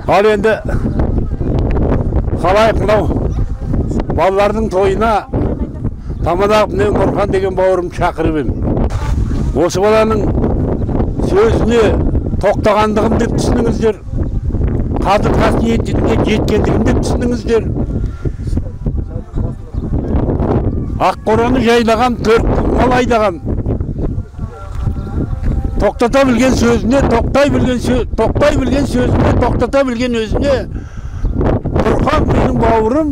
Ал енді халайық мынау балалардың тойына тамада мен Нұрхан деген бауырым шақырып едім. Осы баланың сөзіне тоқтағандығым деп түсініңіздер, қадір қасиетіне жеткендігім деп түсініңіздер. Аққораны жайлаған, төрт мал айдаған, тоқтата білген сөзіне, тоқтай білген тоқтай білген сөзіне, тоқтата білген өзіне. Нұрхан менің бауырым,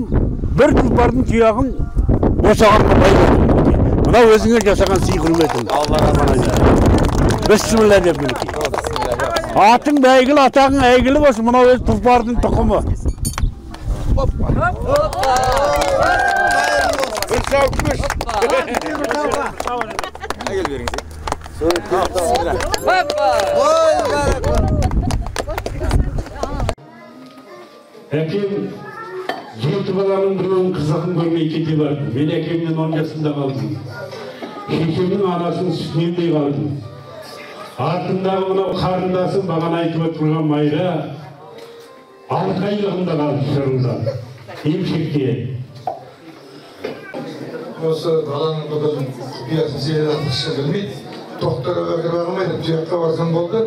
бір тұлпардың тұяғын босағанға байладым. Мынау өзіңе жасаған сый құрметің. Алла разы болсын. Бісміллә деп мінекей. Атың бәйгілі, атағың әйгілі болсын, мынау өз тұлпардың тұқымы. Әкел беріңіз. Әкем жеті баланың біреуін қызығын көрмей кете барды. Мен әкемнен 10 жасында қалдым. Шешемнің анасының сүтін емдей қалдым. Артымдағы мынау қарындасым бағана айтып отырған Майра 6 айлығында қалды шырылдап, емшекте. Осы баланың бүкіл құпиясын сені білмейді. Тоқтарға кіре алмайды, тұяққа барсаң болды,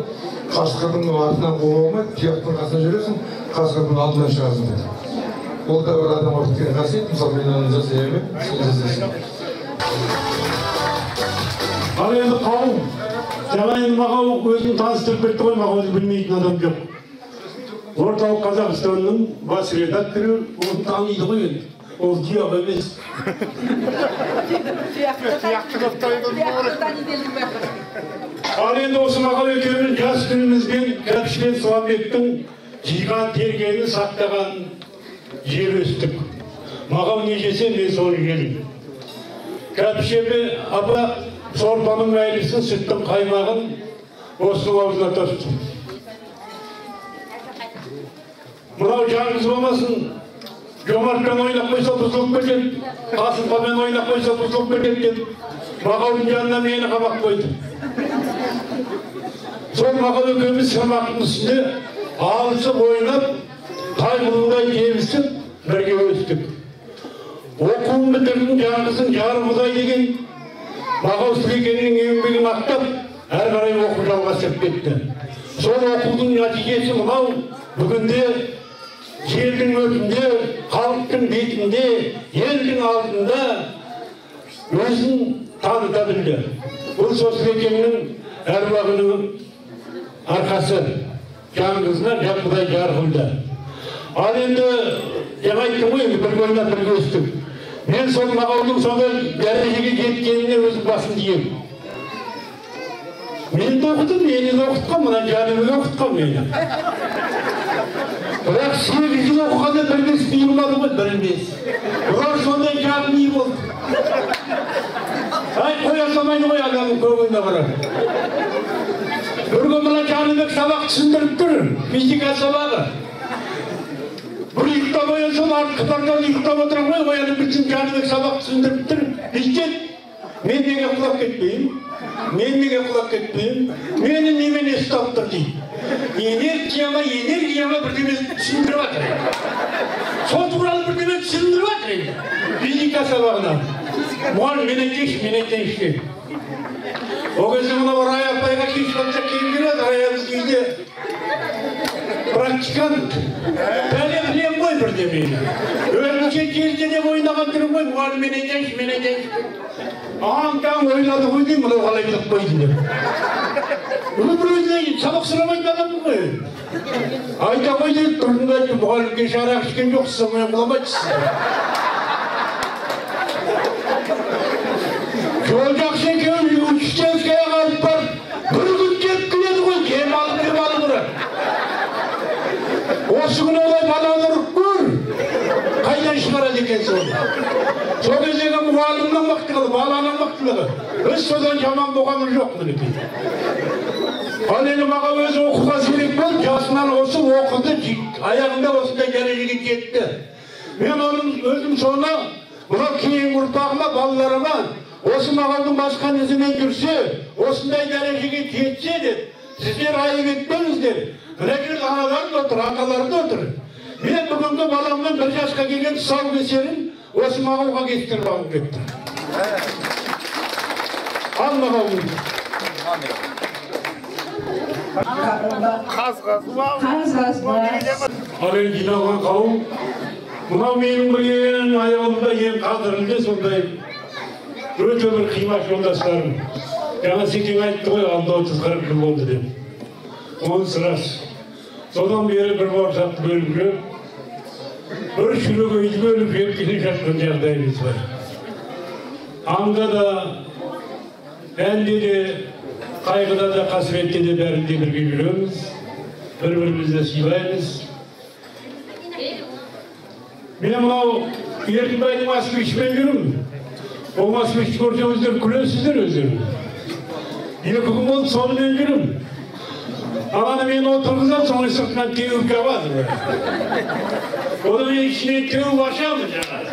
қасқырдың артынан қуа алмайды, тұяқтың қасына жүресің, қасқырдың алдынан шығасың деді. Ол да бір адамға біткен қасиет, мысалы мен оны жасай алмаймын, сен жасайсың. Ал енді қауым, жаңа енді маған өзін таныстырып кетті ғой, маған өзі білмейтін адам жоқ. Орталық Қазақстанның бас редакторы оны таниды ғой енді. Ол тұяқ емес. Ал енді осы Мағау екеуміз жас күнімізбен Кәпішпен Сұланбектің жиған тергенін сақтаған жер өстік. Мағау не жесе, мен соны жедім. Кәпішеме апа сорпаның мәйлісін, сүттің қаймағын осының аузына тосты. Мынау жалғыз болмасын, Жомартпен ойнап қойса бұзылып кетеді, Қасымханмен ойнап қойса бұзылып кетеді деп Мағаудың жанына мені қамап қойды. Сол Мағау екеуміз сырмақтың үстінде алысып ойнап, тай құлындай тебісіп бірге өстік. Оқуын бітірдім, жаңғызың жары құдай деген Мағау Сүлекеңнің еңбегін ақтап, әрі қарай оқу жалғастырып кетті. Сол оқудың нәтижесі мынау бүгінде жердің өтінде, халықтың бетінде, елдің алдында өзін таныта білді. Бұл сол Сүлекеңнің әруағының арқасы, жаңғызына жан құдай жар қылды. Ал енді жаңа айттым ғой, енді бірге ойнап бірге өстік. Мен сол Мағаудың сондай дәрежеге жеткеніне өзім басым тиемін. Мен де оқыдым, мені де оқытқан, мына Жәнібек оқытқан мені. Бірақ 8 жыл оқығанда бір бес бұйырмады ғой, бір бес. Бұлар сондай жағы ми болды. Ай, қоя салмайды ғой адамның көңіліне қарап. Бір күн мына Жәнібек сабақ түсіндіріп тұр, физика сабағы. Бір ұйықтап оянсам, артқы партадан ұйықтап отырамын ғой, оянып кетсем Жәнібек сабақ түсіндіріп тұр. Бүйтеді, мен неге құлап кетпеймін? Мен неге құлап кетпеймін? Мені немене ұстап тұр дейді. Энергия ма, энергия ма бірдеме түсіндіріп жатыр. Сол туралы бірдеме түсіндіріп жатыр енді. Физика сабағынан. Мұғалім, мен айтайыншы, мен айтайыншы деп. Ол кезде мынау Рая апайға кеш батса келіп келеді, Рая біздің үйде практикант. Бәле білем ғой бірдемені. Өзінше жерде деп ойнаған түрім ғой, мұғалім мен айтайыншы, мен айтайыншы. Аң-таң ойлады ғой деймін, мынау қалай біліп қойды деп. Өмір өзіне сабақ сұрамайтын адаммын ғой. Айта қой деді, тұрдым да айттым, мұғалім кеше арақ ішкен жоқсыз, сонымен құламайсыз. Жол жақсы екеуін Учтенскаяға алып барып, бір күн кеп келеді ғой, демалып демалып ұрады. Осы күні олай баланы ұрып көр, қайдан шығарады екенсің оны. Сол кездегі мұғалімнің мықтылығы, баланың мықтылығы. Біз содан жаман болғанымыз жоқ мінекей. Ал енді маған өзі оқуға зерек болды, жасынан осы оқыды, аяғында осындай дәрежеге жетті. Мен оның өзім соны мынау кейінгі ұрпағыма, балаларыма осы Мағаудың басқан ізімен жүрсе, осындай дәрежеге жетсе деп, сіздер айып етпеңіздер. Мына жерде аналарым да отыр, аталарым да отыр. Мен бүгінгі баламның бір жасқа келген тұсаукесерін осы Мағауға кестіріп алғым келіп тұр. Ал Мағау. Ал енді жиналған қауым, мынау менің бір ең аяғымда ең қадірлі сондай өте бір қимас жолдастарым. Жаңа Секең айтты ғой, алда 30-40 жыл болды деп. Онысы рас. Содан бері бір бауырсақты бөліп жеп, бір шүлік үйді бөліп жеп келе жатқан жағдайымыз бар. Аңда да, әнде де, қайғыда да, қасіретте де бәрінде бірге жүреміз, бір-бірімізді сыйлаймыз. Мен мынау Еркінбайдың москвичімен жүрмін. Ол москвичті көрсеңіздер күлесіздер өздеріңіз. 2 күн болды сонымен жүрмін. Ананы мені отырғызады, соның сыртынан теуіп жабады. Одан кейін ішінен теуіп ашамын жаңағы.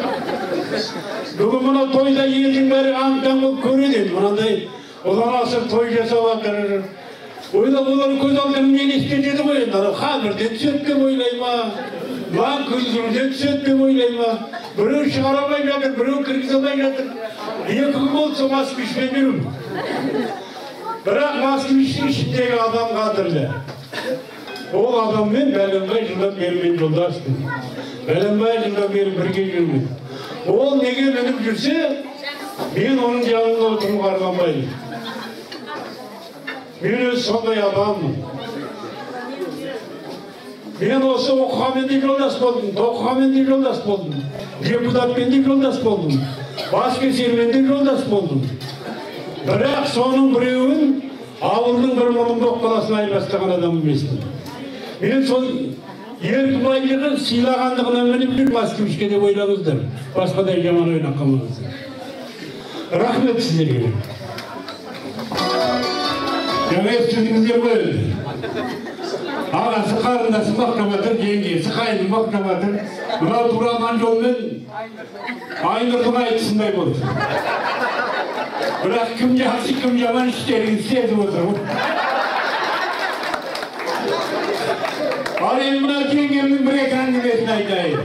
Бүгін мына тойда елдің бәрі аң-таң болып көреді енді. Мынандай ұлан асыр той жасап жатыр. Ойлап олар көз алдынан елестетеді ғой енді. Анау қабірден түседі деп ойлай ма? Лаң күлдіруден түседі деп ойлай ма? Біреу шығара алмай жатыр, біреу кіргізе алмай жатыр. 2 күн болды сол москвичпен жүрмін. Бірақ москвичтің ішіндегі адам қадірлі. Ол адаммен бәленбай жылдан бері мен жолдаспын. Бәленбай жылдан бері бірге жүрмін. Ол неге мініп жүрсе, мен оның жанында отыруға арманбаймын. Мен өзі сондай адаммын. Мен осы оқығанмен де жолдас болдым, тоқығанмен де жолдас болдым, депутатпен де жолдас болдым, баскесермен де жолдас болдым. Бірақ соның біреуін ауылдың бір мұрындық баласын айырбастаған адам емеспін. Мен сол Еркінбайды сыйлағандығына мініп жүр москвичке деп ойлаңыздар. Басқадай жаман ойлап қалмаңыздар. Рахмет сіздерге. Жаңа естідіңіздер ғой енді. Ағасы қарындасы мақтап жатыр, жеңгесі қайны мақтап жатыр. Мынау тура жолмен Айнұрдың айтысындай болды. Бірақ кім жақсы, кім жаман іштеріңіз сезіп отыр. Ал енді мына жеңгемнің бір екі әңгімесін айтайын.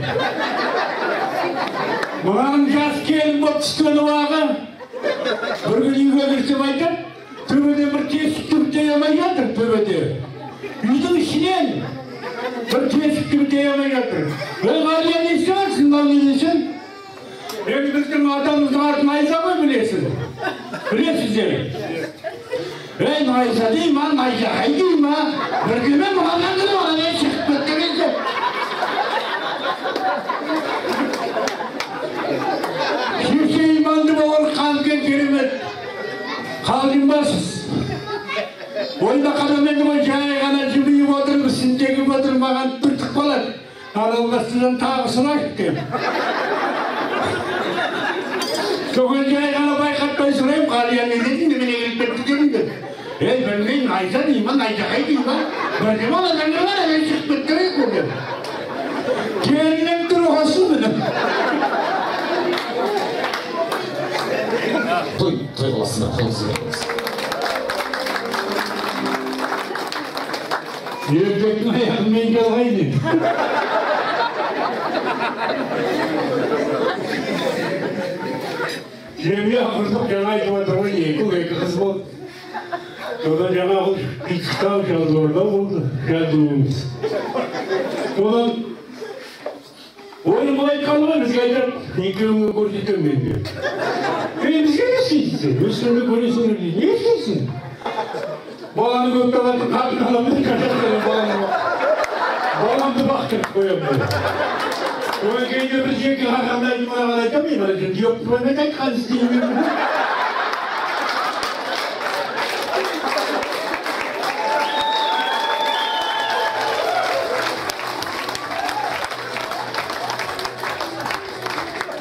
Мынаның жас келін болып түскен уағы бір күні үйге кірсем айтады, төбеде бір тесік түбітей алмай жатыр, төбеде. Үйдің ішінен бір тесік түбітей алмай жатыр. Ой, Ғалия, не істеп жатырсың, мынау не десең? Енді біздің атамыздың атын Найза ғой білесің. Білесіздер. Ей, Найза дей ма, Найзағай дей ма? Бірдеме мынанан кіріп, анадан шығып кеткен екен. Шеше иманды болған қанкен керемет. Қалжыңбасыз. Ойда қадам енді ғой жай ғана жымиып отырып, сіндегіп отырып маған түртіп қалады. Аралғасынан тағы сұрайық деп. Соған жай ғана байқатпай сұраймын, Ғалия не дедің, немене келіп кетті дедің деп. Ей, білмеймін, Найза дей ма, Найзағай дей ма? Бірдеме анадан кіріп, анадан шығып кеткен екен деп. Келіннен түрі осы міне. Той қыласыздар, қол үзіңіз. Еркектің аяғын мен жалғайын енді. Семья құрдық, жаңа айтып отыр ғой, екі ұл, екі қыз болды. Содан жаңа қыз Күйттау, Жазуорда болды, жазуымыз. Содан ойын былай айтқаны ғой, бізге айтады, екеуіңе көрсетемін мен деп. Ей, бізге не істейсің? Өз түрінде көресіңдер дейді. Не істейсің? Баланы көп табатын қатын аламын, баламды бақтырып қоямын деп. Одан кейде бір жерге қарағанда мынаған айтамын, мен мына жерде жоқ деп айтқан істеймін.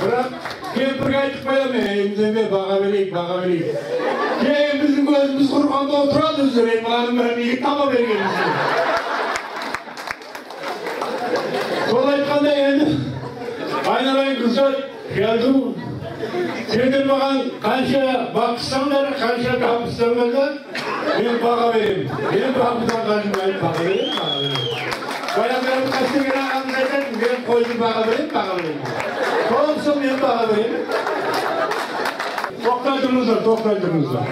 Бірақ кемпірге айтып қоямын, емдеме, баға берейік, баға берейік. Кейін біздің көзіміз құрғанда отырады өздері, мынаның бәрін неге таба бергенбіз деп. Сол айтқанда енді айналайын Гүлшат, Жазу, сендер маған қанша бақсаңдар, қанша табыссаңдар да, Мен баға беремін. Мен бағымдан қажымайын, баға беремін, баға беремін. Баяғыдан Қастеген ағамыз айтады, мен қойды баға беремін, баға беремін. Сонысын мен баға беремін. Тоқтай тұрыңыздар, тоқтай тұрыңыздар.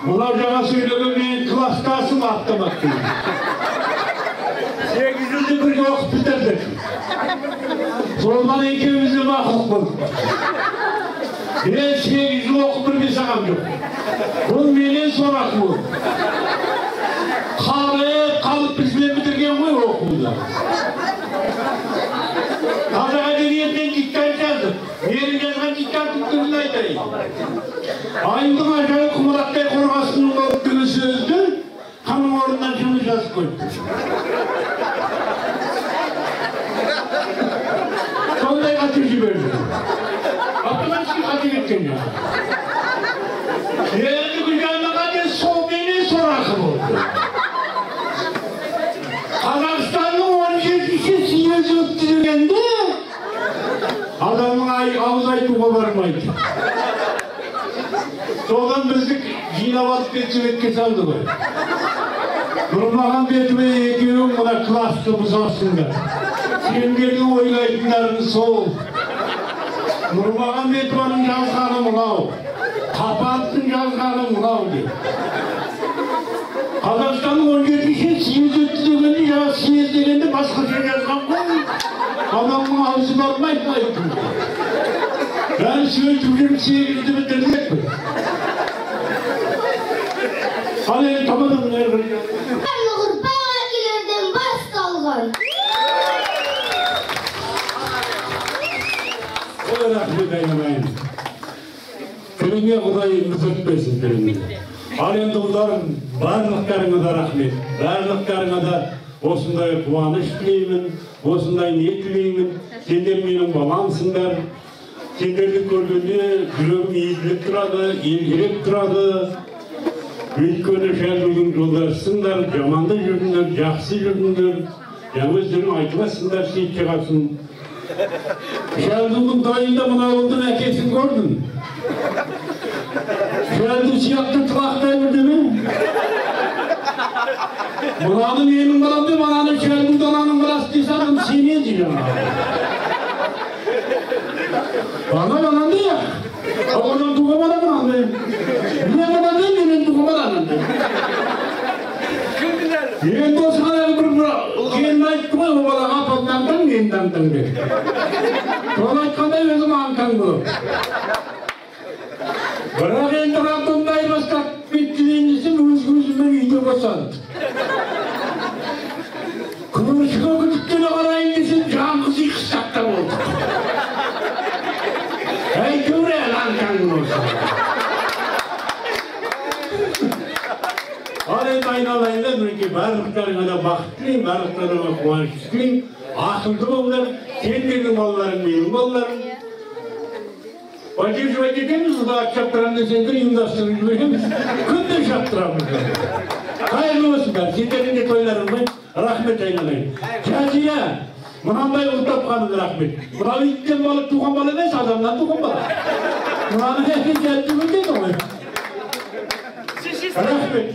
Мынау жаңа сөйлеген менің кластасым автомат деген. 8 жылды бірге оқып бітірдік. Содан екеуміз де мақұлық болдық. Мен 8 жыл оқып бірге сағам жоқ. Бұл менен сорақы болды. Қалып бізбен бітірген ғой оқуды. Қазақ әдебиетінен диктант жаздық. Менің жазған диктантым түрін айтайын. Айымдың ажайып құмалақтай қорғасының болып деген сөзді қанның орнынан жыны жазып қойыпты. Сондай қате жіберді. Автоматически қате кеткен жоқ. Енді Гүлжанның қате сол менен сорақы болды. Қазақстанның 17-ші съезі өтті дегенде адамның ауыз айтуға бармайды. Содан бізді жинап алып педсоветке салды ғой. Нұрмағамбетова екеуің мына классты бұзасыңдар. Сендердің ойлайтындарың сол. Нұрмағамбетованың жазғаны мынау, Қапановтың жазғаны мынау деп. Қазақстанның 17-ші съезі өтті дегенде, жаңа съезд дегенде басқаша жазған ғой. Адамның аузы бармайды айтуға. Бәрі сөйтіп жүріп 8-ді бітірдік. Ал енді тамадам әрі қарай. Барлық ұрпақ әкелерден басталған. Ой, рахмет айналайын. Тіліңе Құдай мүсіртпесін тіліңе. Ал енді ұлдарым, барлықтарыңа да рахмет. Барлықтарыңа да осындай қуаныш тілеймін, осындай не тілеймін. Сендер менің баламсыңдар. Сендерді көргенде жүрегім езіліп тұрады, елжіреп тұрады. Өйткені Шәлдудің жолдасысыңдар, жаманды жүрдіңдер, жақсы жүрдіңдер. Жаңа өздерің айтыласыңдар, сейіт шығасың. Шәлдудің тойында мына ұлдың әкесін көрдім. Шәлду сияқты тылақтай бірдеме. Мынаны менің балам деп, ананы Шәлдуді ананың баласы десе адам сенеді жаңағы. Ана мынандай ақ. Одан туған бала мынандай. Мен мынандай, менен туған бала анандай. Енді осыған бір келін айтты ғой, ол балаға апамды аңтаң, мені де аңтаң деп. Соны айтқандай өзім аңтаң болып. Бірақ енді роддомды айырбастап кетті десем, өз көзіммен үйде босанды. Көршіге күдіктене қарайын десем, жалғыз үй қыстақта болдық. Әйтеуір әлі аңтаң болса. Ал енді айналайындар, мінекей барлықтарыңа да бақыт тілеймін, барлықтарыңа қуаныш тілеймін. Ақылды болыңдар, сендердің балаларың менің балаларым. Поддерживать етеміз, ат шаптырамын десеңдер ұйымдастырып жібереміз. Күнде шаптырамыз. Қайырлы болсын бәрі, сендердің де тойларың ғой. Рахмет айналайын. Жазира, мынандай ұл тапқаның рахмет. Мынау иттен бала туған бала емес, адамнан туған бала. Мынаны әкесі әлді деді ғой. Рахмет.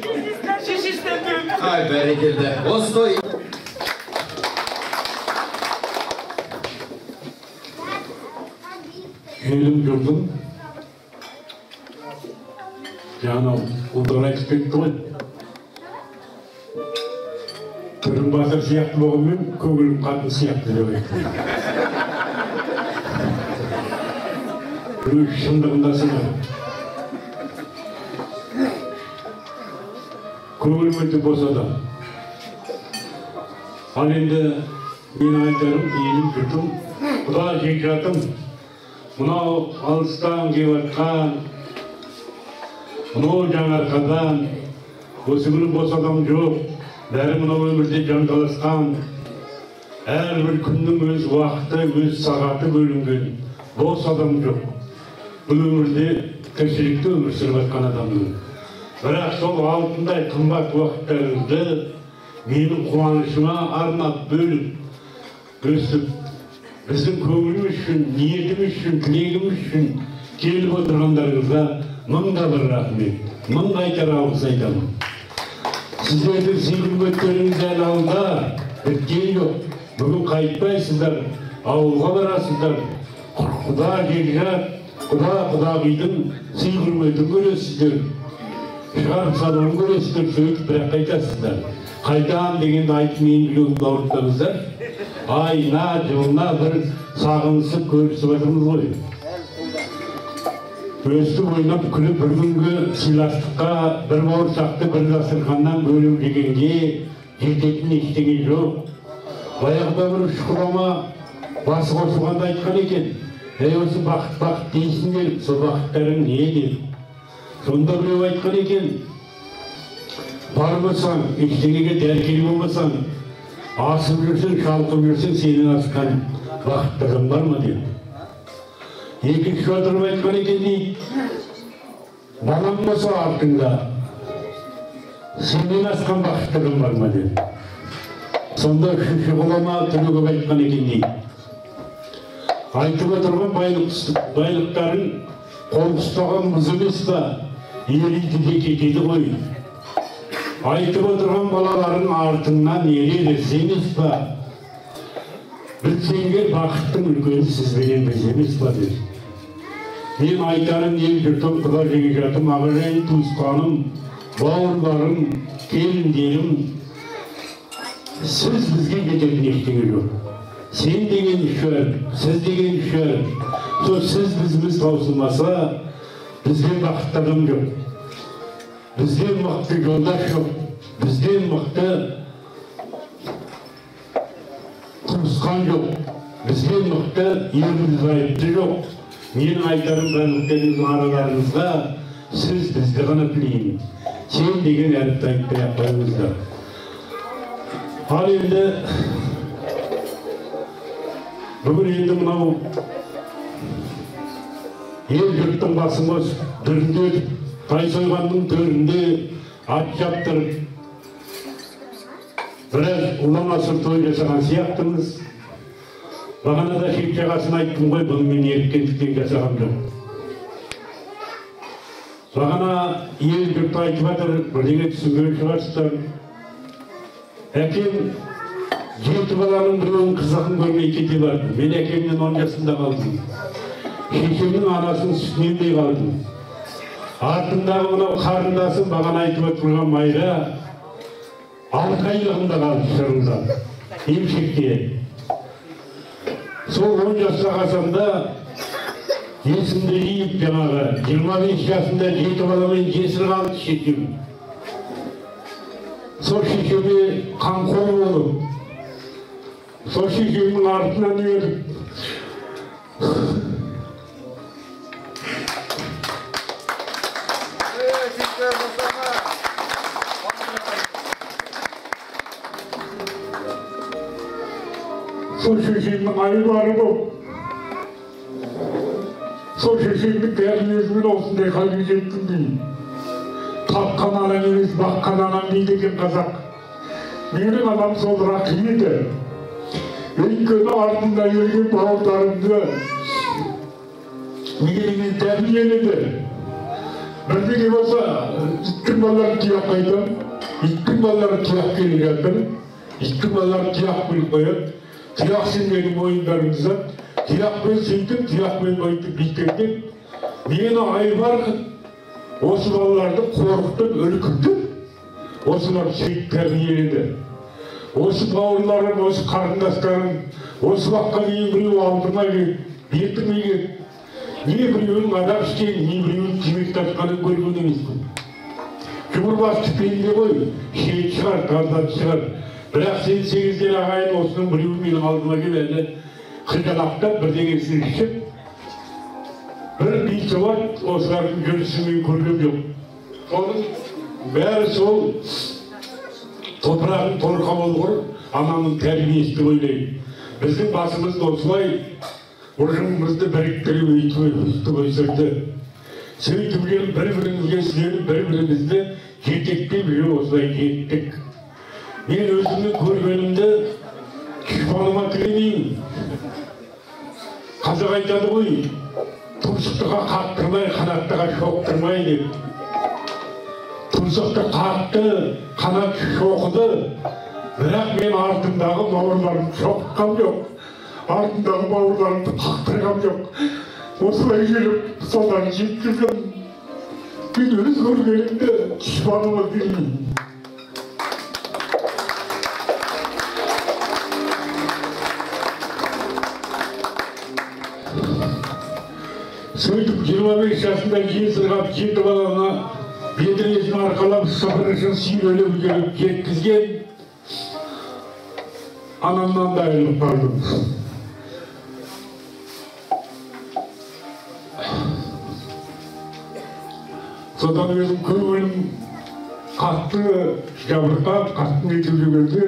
Ай, бәрекелді. Осы той Елім жұртым жаңа ұлдар айтып кетті ғой. Түрім батыр сияқты болғанмен көңілім қатын сияқты деп айтты. Өз шындығында солай. Көңілім өте бос адам. Ал енді менің айтарым, елім жұртым, құда жекжатым, мынау алыстан келіп жатқан, мынау Жаңаарқадан, осы күні бос адам жоқ, бәрі мынау өмірде жанталасқан, әрбір күннің өз уақыты, өз сағаты бөлінген, бос адам жоқ. Бұл өмірде тіршілікті өмір сүріп жатқан адамның. Бірақ сол алтындай қымбат уақыттарыңызды менің қуанышыма арнап бөліп, өсіп, біздің көңіліміз үшін, ниетіміз үшін, тілегіміз үшін келіп отырғандарыңызға Мың да бір рахмет, мың қайтар алғыс айтамын. Сіздердің сый-құрметтеріңіз әлі алда біткен жоқ. Бүгін қайтпайсыздар, ауылға барасыздар, құда жекжат, құда құдағидың сый-құрметін көресіздер, шығарып салуын көресіздер, сөйтіп бірақ қайтасыздар. Қайтам дегенді айтып менің жүрегімді ауыртпаңыздар. Айына, жылына бір сағынысып көрісіп жатырмыз ғой. Өстіп ойнап күліп бір күнгі сыйластыққа, бір бауырсақты бір дастарханнан бөліп жегенге жететін ештеңе жоқ. Баяғыда бір үш құдама басы қосылғанда айтқан екен, ей осы бақыт бақыт дейсіңдер, сол бақыттарың не деп. Сонда біреу айтқан екен, бар болсаң, ештеңеге дәркел болмасаң, асып жүрсең, шалқып жүрсең, сенен асқан бақытты адам бар ма деп. Екінші отырып айтқан екен дейді, балам болса артыңда, сенен асқан бақытты адам бар ма деп. Сонда үшінші ғұлама түрегеп айтқан екен дейді, айтып отырған байлықтарын қол ұстаған мұз емес па, ериді де кетеді ғой. Айтып отырған балаларың артыңнан ереді емес па, білсеңдер бақыттың үлкені сізбенен біз емес па деп. Мен айтарым ел жұртым, құда жекжатым, ағайын туысқаным, бауырларым, келіндерім, сіз бізге кететін ештеңе жоқ. Сен деген үш әріп, сіз деген үш әріп. Сол сіз бізіміз таусылмаса, бізден бақытты адам жоқ. Бізден мықты жолдас жоқ, бізден мықты туысқан жоқ, бізден мықты ерлі зайыпты жоқ. Менің айтарым барлықтарыңыздың араларыңызға сіз бізді ғана тілеймін. Сен деген әріпті айтпай ақ қойыңыздар. Ал енді бүгін енді мынау ел жұрттың басын қосып, дүрілдетіп, Тайсойғанның төрінде ат шаптырып, біраз ұлан асыр той жасаған сияқтымыз. Бағанада шет жағасын айттым ғой, бұны мен еріккендіктен жасаған жоқ. Бағана ел жұрт айтып жатыр, бірдеңе түсінген шығарсыздар. Әкем 7 баланың біреуін қызығын көрмей кете барды. Мен әкемнен 10 жасында қалдым. Шешемнің анасының сүтінен де қалдым. Артындағы мынау қарындасым бағана айтып отырған Майра 6 айлығында қалды шырылдап, емшекте. Сол 10 жаста қалсам да есімді жиып жаңағы 25 жасында 7 баламен жесір қалды шешем. Сол шешеме қамқор болып, сол шешемнің артынан еріп, сол шешемнің айбары болып, сол шешемнің тәрбиесімен осындай халге жеттім деймін. Тапқан анаң емес, баққан анаң дейді екен қазақ. Менің анам сол Рақи еді. Өйткені артында ерген бауырларымды менімен тәрбиеледі. Бірдеңе болса, иттің балалары тұяқ қайтам, иттің балалары тұяқ келе жатыр, иттің балалары тұяқ біліп қояды. Тұяқ сендердің мойындарыңызда, тұяқпен сөйтіп, тұяқпен өйтіп бүйткен. Мені айбар қылып, осы балаларды қорқытып, үркітіп, осылар сөйтіп тәрбиеледі. Осы бауырларым, осы қарындастарым, осы уақытқа дейін біреу алдыма келіп, бетіме келіп, не біреуінің адам ішкенін, не біреуінің темекі тартқанын көрген емеспін. Жұмырбасты пенде ғой, шет шығар, тартатын шығар. Бірақ сен сегіздер ағайын осының біреуі менің алдыма келіп, әлі қиналақтап бірдеңесін ішіп, бір бейсауат осылардың жүрісін мен көргем жоқ. Соның бәрі сол топырағың торқа болғыр анамның тәрбиесі деп ойлаймын. Біздің басымызды осылай ұжымымызды біріктіріп өйтіп өсірді. Сөйтіп жүріп бір-бірімізге сүйеніп, бір-бірімізді жетектеп жүріп осылай жеттік. Мен өзімнің көргенімді дұшпаныма тілемеймін. Қазақ айтады ғой, Тұмсықтыға қақтырмай, қанаттыға шоқтырмай деп. Тұмсықты қақты, қанат шоқыды. Бірақ мен артымдағы бауырларымды шоқытқам жоқ. Артымдағы бауырларымды қақтырғам жоқ. Осылай келіп, содан жеткіздім. Мен өз көргенімді дұшпаныма бермеймін. Сөйтіп 25 жасында жесір қап 7 баланы бедіресін арқалап, сыпырғышын сүйрелеп келіп жеткізген анамнан да айырылып қалдым. Содан өзім көңілім қатты жабырқап, қатты нетіп жүргенде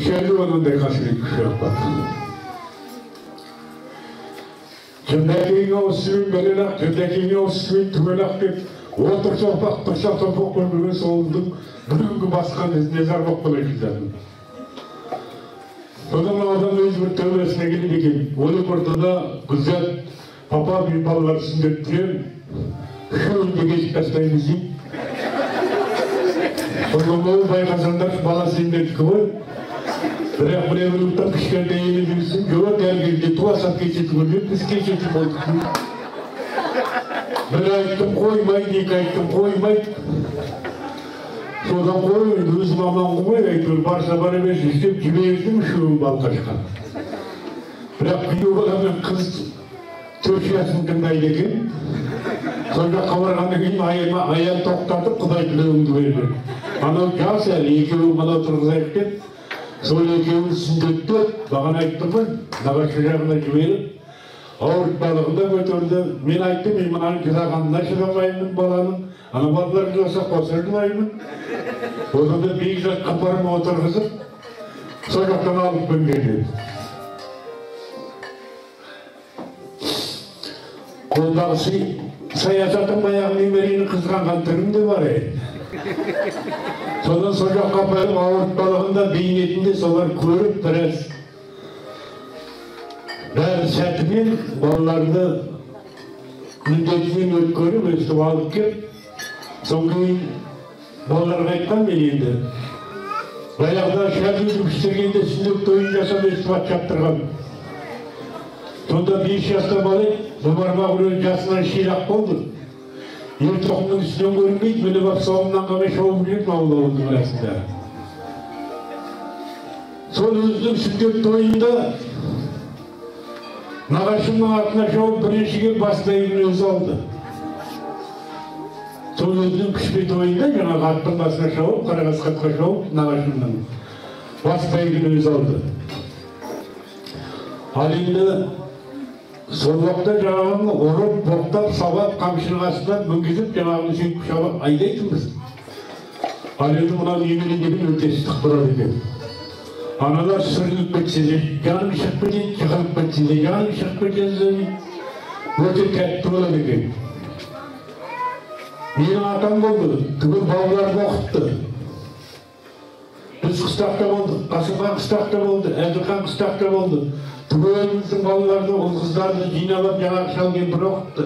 Шәлі анандай қасірет күш жаппады. Жындакеңе ауыз сумен бәлен ақ, жындакеңе ауыз сумен түгел ақ деп отырса тоқпақ, тұрса топақ көрмеген солымдың бір күнгі басқан ізіне зар болып қалай жатырмын. Содан адам өзі бір тәубесіне келеді екен. Оның ортада Гүлзат, папа, мен балалар сүндеттіремін, үшеуін де кесіп тастаймыз дейді. Содан ол байқасаңдар, бала сендердікі ғой. Бірақ біреу-біреу кішкентай елі жүрсін, жоқ, дәл кезде туа сап кесетін көрген, біз кесетін болдық. Бір айттым қоймайды, екі айттым қоймайды. Содан қой, өзім аман қоймай, әйтеуір барса бара берсін деп жібердім үшеуін Балқашқа. Бірақ күйеу бала мен қыз төрт тыңдайды екен. Сол жаққа барғаннан кейін аял тоқтатып, Құдай тілеуіңді берді. Анау жас әлі, екеуін ғана тұрғызайық деп, сол екеуін сүндеттеп, маған айттым ғой, нағашы жағына жіберіп, ауыртпалығын да көтерді. Мен айттым, мен мынаның жылағанына шыдамаймын баланың, ана балалар жыласа қоса жылаймын. Одан да Бекзатқа апарып отырғызып, сол жақтан алып келген. Қолдағы саясаттың баяғы немерені қызғанған түрім де бар еді. Содан сол жаққа апарып ауыртпалығын да бейнетін де солар көріп біраз бәрі сәтімен балаларды міндетінен өткеріп өстіп алып кеп, содан кейін балаларға айтқан мен енді баяғыда шәкіртім піштіргенде сүндет тойын жасап өстіп ат шаптырған. Сонда 5 жаста бала еді, бұл бармақ біреу жасынан ширақ болды. Ер тоқымның үстінен көрінбейді, мініп ап соңынан қалмай шауып жүретін ауыл ауылдың арасында. Сол өзінің сүндет тойында нағашымның артына шауып бірінші келіп бас бәйгені өзі алды. Сол өзінің пішпе тойында жаңағы аттың басына шауып, қарақасқатқа шауып нағашымның бас бәйгені өзі алды. Ал енді сол уақытта жаңағыны ұрып, боқтап, сабап, қамшының астына мінгізіп, жаңағыны сөйтіп шабап айдайтынбыз. Ал енді мынау немере деген өте ыстық болады екен. Аналар сүрініп кетсе де, жаның шығып кетеді, жығылып кетсе де, жаның шығып кетеді, өте тәтті болады екен. Менің атам болды, түгел балаларды оқытты. Біз қыстақта болдық, Қасымхан қыстақта болды, Әділхан қыстақта болды. Түгеліміздің балаларды, ұл қыздарды жинап жаңағы шал кемпір оқытты.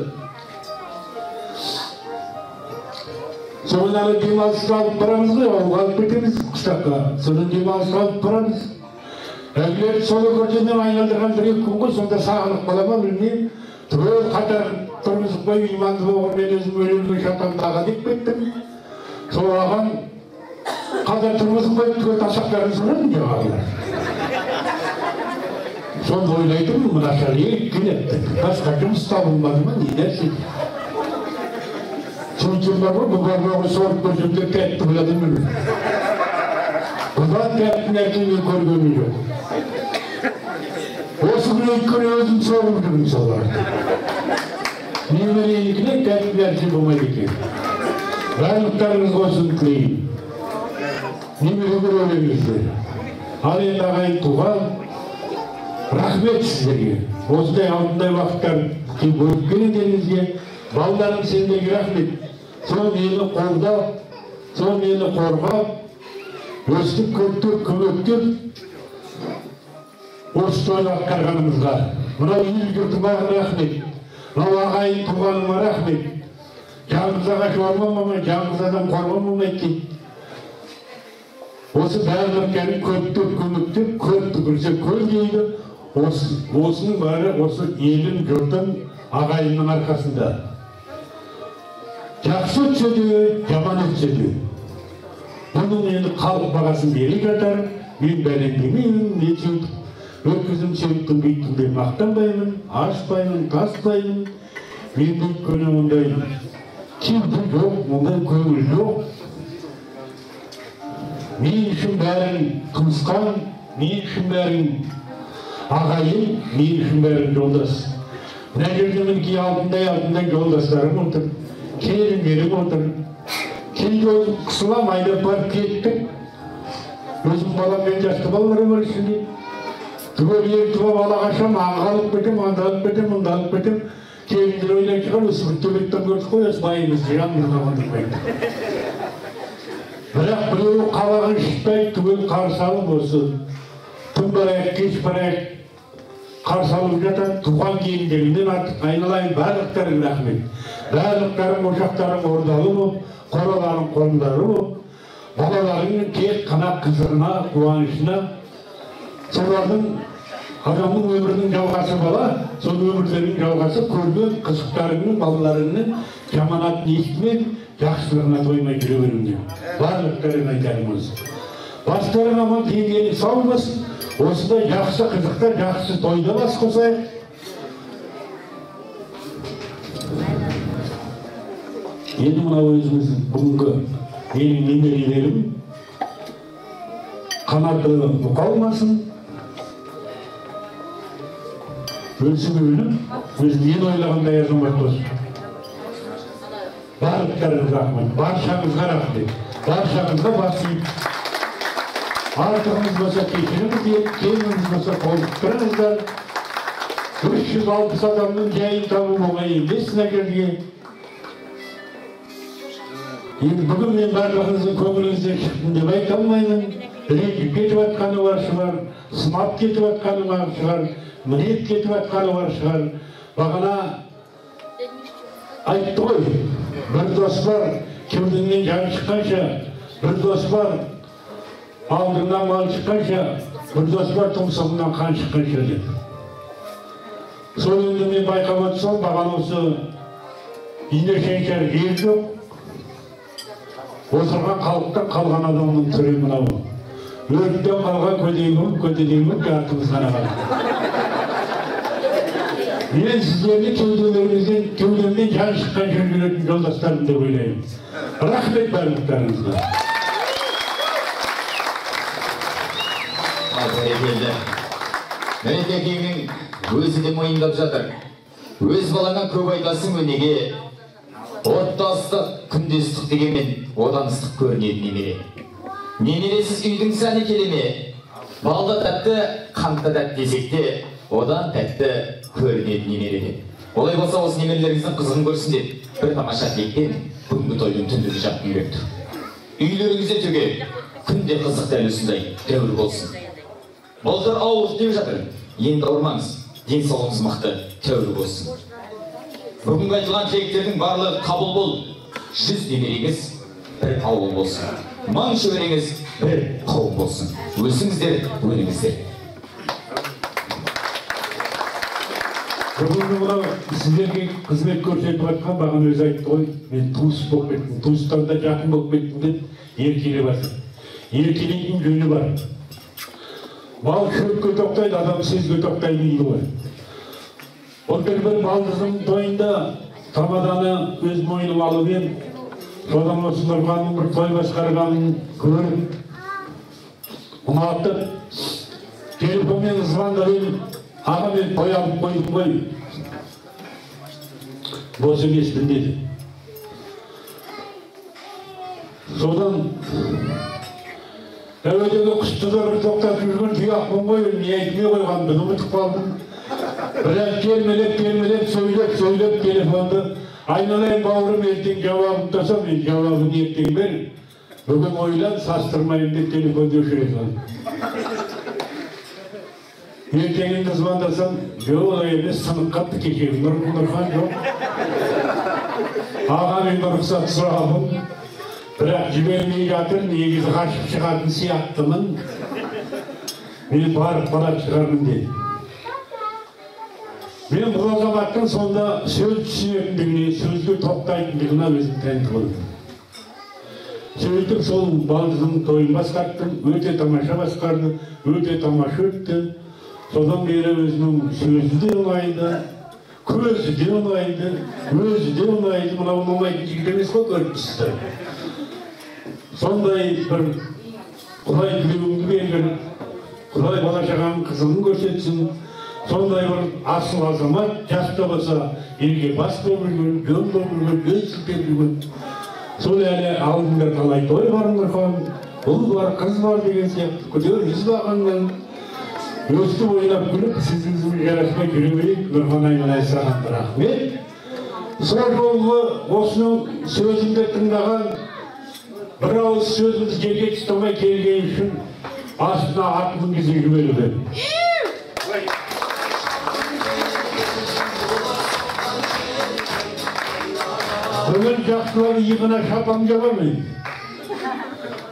Содан ана демалысқа алып барамыз ғой, ауылға алып кетеміз қыстаққа. Содан демалысқа алып барамыз. Әлгілерді сол көшеден айналдырған бір-екі күн ғой, сонда сағынып қала ма білмеймін. Түгел қатар тұрғызып қойып, иманды болғыр, мен өзім өлерге шатамды аға деп кеттім. Сол ағам қатар тұрғызып қойып, түгел тасақтарын сұрадым жаңағылар. Сонда ойлайтынмын, мына шал келеді, басқа жұмыс табылмады ма, не нәрсе. Сөйтсем бар ғой, бұл бармағы сорып көрсем де тәтті болады ма? Бұдан тәтті нәрсе мен көргенім жоқ. Осы күні өйткені өзім сорып жүрмін соларды. Немеренікіне тәтті нәрсе болмайды екен. Барлықтарыңызға осыны тілеймін. Немере көре беріңіздер. Ал енді ағайын туған, рахмет сіздерге. Осындай алтындай уақыттар бөліп келгендеріңізге, балаларым сендерге рахмет. Сол мені қолдап, сол мені қорғап, өстіп көктеп, көмектеп, осы тойды атқарғанымызға. Мынау ел жұртыма рахмет. Мынау ағайын туғаныма рахмет. Жалғыз ағаш орман болмайды, жалғыз адам қорған болмайды дейді. Осы барлық көптеп көмектеп, көп түкірсе көл дейді. Осының бәрі осы елім, жұртым, ағайынның арқасында. Жақсы өтсе де, жаман өтсе де. Бұның енді халық бағасын бере жатар. Мен бәлен демеймін, мен сөйтіп өткізім, сөйттім, бүйттім деп мақтанбаймын, ашпаймын, таспаймын. Мен өйткені ондай кеуде жоқ, ондай көңіл жоқ. Мен үшін бәрін туысқан, мен үшін бәрін ағайын, мен үшін бәрін жолдас. Мына жерде мінекей алтындай жолдастарым отыр, келіндерім отыр. Кейде өзім қысылам, айдап барып кеттік. Өзім баламмен жасты балаларым бар ішінде. Түгел ертіп алып ала қашам, аңға алып кетем, анда алып кетем, мында алып кетем. Келіндер ойлап шығар, осы бір төбеттен көрдік қой, осы байымызды жанымызға қондырмайды. Бірақ біреуі қабағын шытпай, түгел қарсы алып осы түн барайық, кеш барайық қарсы алып жатады. Туған келіндерімнен артық айналайын, барлықтарың рахмет. Барлықтарың ошақтарың ордалы болып, қораларың қондары болып, балаларыңның тек қана қызығына, қуанышына, солардың адамның өмірінің жалғасы бала, сол өмірлерінің жалғасы көрген қызықтарыңның, балаларыңның жаманатын естімей, жақсылығына тоймай жүре беріңдер. Барлықтарың айтарым осы. Бастарың аман, деңгейің сау болсын. Осындай жақсы қызықта, жақсы тойда бас қосайық. Енді мынау өзіміздің бүгінгі менің немерелерім қанаты мұқалмасын, өсіп өніп, өз мен ойлағандай азамат болсын. Барлықтарыңызға рахмет, баршаңызға рахмет, баршаңызға бас иіп, артығымыз болса кешіріңіздер, кеміміз болса толықтырыңыздар. 360 адамның жайын табу оңай емес мына жерге. Енді бүгін мен барлығыңыздың көңіліңізден шықтым деп айта алмаймын. Ренжіп кетіп жатқаны бар шығар, сынап кетіп жатқаны бар шығар, мінеп кетіп жатқаны бар шығар. Бағана айтты ғой, бір дос бар, кеудеңнен жан шыққанша, бір дос бар, алдыңнан мал шыққанша, бір дос бар, тұмсығыңнан қан шыққанша деп. Сол енді мен байқап отырсам, бағана осы ине шаншар жер жоқ. Отырған халықтан қалған адамның түрі мынау. Өрттен қалған көдегім, көдегім жартымыз ғана қалды. Мен сіздерді кеуделеріңізден, кеудемнен жан шыққан жүретін жолдастарым деп ойлаймын. Рахмет барлықтарыңызға. Бәрекелді. Мәлік әкеңнің өзі де мойындап жатыр. Өз балаңа көп айтасың өнеге, отта ыстық, күнде ыстық дегенмен одан ыстық көрінеді немере. Немересіз үйдің сәні келе ме? Бал да тәтті, қант та тәтті десек те, одан тәтті көрінеді немере деп. Олай болса осы немерелеріңіздің қызығын көрсін деп бір тамаша тілекпен бүгінгі тойдың түндігі жапқым келіп тұр. Үйлеріңізде төге, күнде қызық дәл осындай дәуір болсын. Былтыр ауырды деп жатыр, енді ауырмаңыз, денсаулығыңыз мықты, тәуір болсын. Бүгінгі айтылған тілектердің барлығы қабыл болып, 100 немереңіз бір ауыл болсын, 1000 шөбереңіз бір қауым болсын. Өсіңіздер, өніңіздер. Бүгінгі мынау сіздерге қызмет көрсетіп жатқан бағана өзі айтты ғой, мен туыс болып кеттім, туыстан да жақын болып кеттім деп еркелеп жатыр. Еркелейтін жөні бар. Мал шөпке тоқтайды, адам сөзге тоқтайды дейді ғой. Былтыр бір балдызымның тойында тамаданы өз мойныма алып ем, содан осы Нұрғанның бір той басқарғанын көріп, ұнатып, телефонмен звондап едім, аға мен той алып қойдым ғой, бос емеспін деді. Содан әуедегі құсты да бір тоқтатып жүрген тұяқпын ғой, не айтмай қойғанымды ұмытып қалдым. Біраз термелеп, сөйлеп, сөйлеп телефонды айналайын бауырым, ертең жауабын тасам, мен жауабын ертең бер, бүгін ойлан, састырмайын деп телефонды өшіре салдым. Ертеңінде звондасам, жоқ, олай емес, сынып қапты кешегі Нұрхан жоқ. Аға, мен рұқсат сұрадым, бірақ жібермей жатыр, негізі қашып шығатын сияқтымын. Мен барып барап шығармын деді. Мен бұл азаматтың сонда сөз түсінетіндігіне, сөзге тоқтайтындығына өзім тәнті болдым. Сөйтіп сол балдызымның тойын басқарттым, өте тамаша басқарды, өте тамаша өтті. Содан бері өзінің сөзі де ұнайды, көзі де ұнайды, өзі де ұнайды. Мынау ұнамайтын жігіт емес қой, көріп тұрсыздар. Сондай бір Құдай тілеуіңді бергір, Құдай бала шағаның қызығын көрсетсін. Сондай бір асыл азамат, жас та болса елге бас болып жүрген, жөн болып жүрген, жөн сілтеп жүрген. Сол әлі алдында талай той бар Нұрхан, ұл бар, қыз бар деген сияқты, күдер жүз бағаннан өстіп ойнап күліп, сіздің жараспай жүре берейік. Нұрхан айналайын, саған рахмет. Сол жолғы осының сөзімді тыңдаған, бір ауыз сөзімді жерге ұстамай келген үшін астына ат мінгізіп жіберіп едім. Бүгін жақсылар иығына шапан жабамын.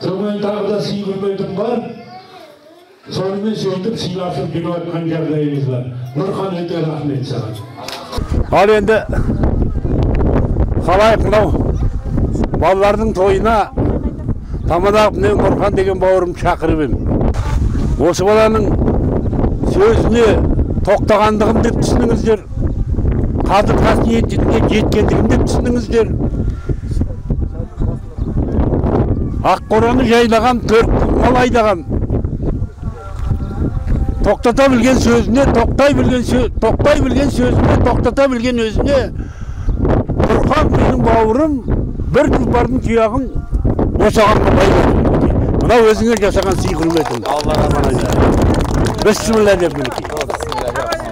Сонымен тағы да сый құрметім бар. Сонымен сөйтіп сыйласып жүріп жатқан жағдайымыз бар. Нұрхан, өте рахмет саған. Ал енді халайық, мынау балалардың тойына тамада мен Нұрхан деген бауырым шақырып едім. Осы баланың сөзіне тоқтағандығым деп түсініңіздер, қадір қасиетіне жеткендігім деп түсініңіздер. Аққораны жайлаған, төрт мал айдаған, тоқтата білген сөзіне, тоқтай білген сөз, тоқтай білген сөзіне, тоқтата білген өзіне. Нұрхан менің бауырым, бір тұлпардың тұяғын босағанға байладым. Мынау өзіңе жасаған сый құрметім. Алла разы болсын. Бісміллә деп мінекей.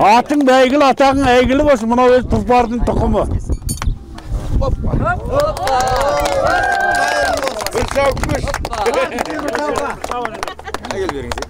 Атың бәйгілі, атағың әйгілі болсын, мынау өзі тұлпардың тұқымы. Әкел беріңіз.